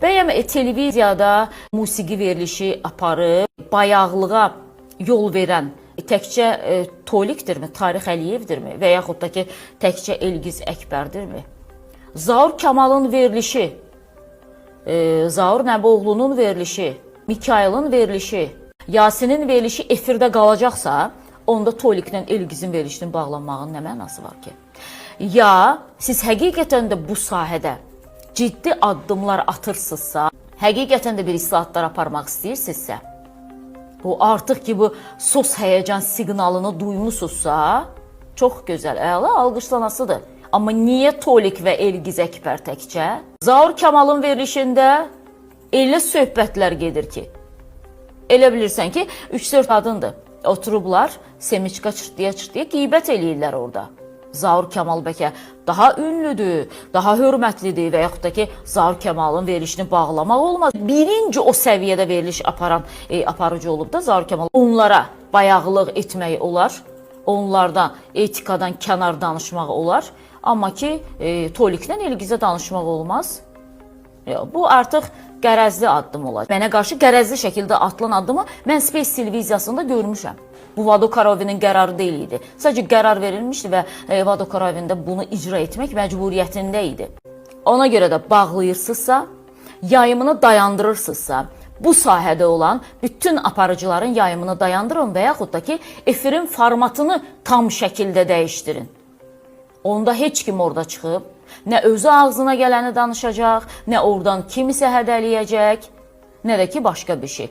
Bəyəm televiziyada musiqi verilişi aparıb bayaqlığa yol verən təkcə Tolikdirmi, Tarix Əliyevdirmi və yaxud da ki, təkcə Elgiz Əkbərdirmi? Zaur Kamalın verilişi, Zaur Nəbioğlunun verilişi, Mikailin verilişi, Yasinin verilişi efirdə qalacaqsa, onda Toliklə Elgizin verilişinin bağlanmağının nə mənası var ki? Ya siz həqiqətən də bu sahədə ciddi addımlar atırsınızsa, həqiqətən də bir islahatlar aparmaq istəyirsinizsə, bu artıq ki bu sos həyəcan siqnalını duymusunuzsa, çox gözəl, əla alqışlanasıdır. Amma niyə Tolik və Elgiz Əkbər təkcə? Zaur Kamalın verilişində elə söhbətlər gedir ki, elə bilirsən ki, 3-4 qadındır. Oturublar, semiçka çırtlaya-çırtlaya qeybət eləyirlər orada. Zaur Kamal bəlkə daha ünlüdür, daha hörmətlidir və yaxud da ki, Zaur Kamalın verilişini bağlamaq olmaz. Birinci o səviyyədə veriliş aparan aparıcı olub da Zaur Kamal. Onlara bayaqlıq etmək olar. Onlardan etikadan kənar danışmaq olar. Amma ki, Toliklə Elgizə danışmaq olmaz. Yox, bu artıq qərəzli addım olacaq. Mənə qarşı qərəzli şəkildə atılan addımı mən Space televiziyasında görmüşəm. Bu Vado Karovinin qərarı deyil idi. Sadəcə qərar verilmişdi və Vado Karovin də bunu icra etmək məcburiyyətində idi. Ona görə də bağlayırsınızsa, yayımını dayandırırsınızsa, bu sahədə olan bütün aparıcıların yayımını dayandırın və yaxud da ki, efirin formatını tam şəkildə dəyişdirin. Onda heç kim orada çıxıb nə özü ağzına gələni danışacaq, nə oradan kimisə hədələyəcək, nə də ki başqa bir şey.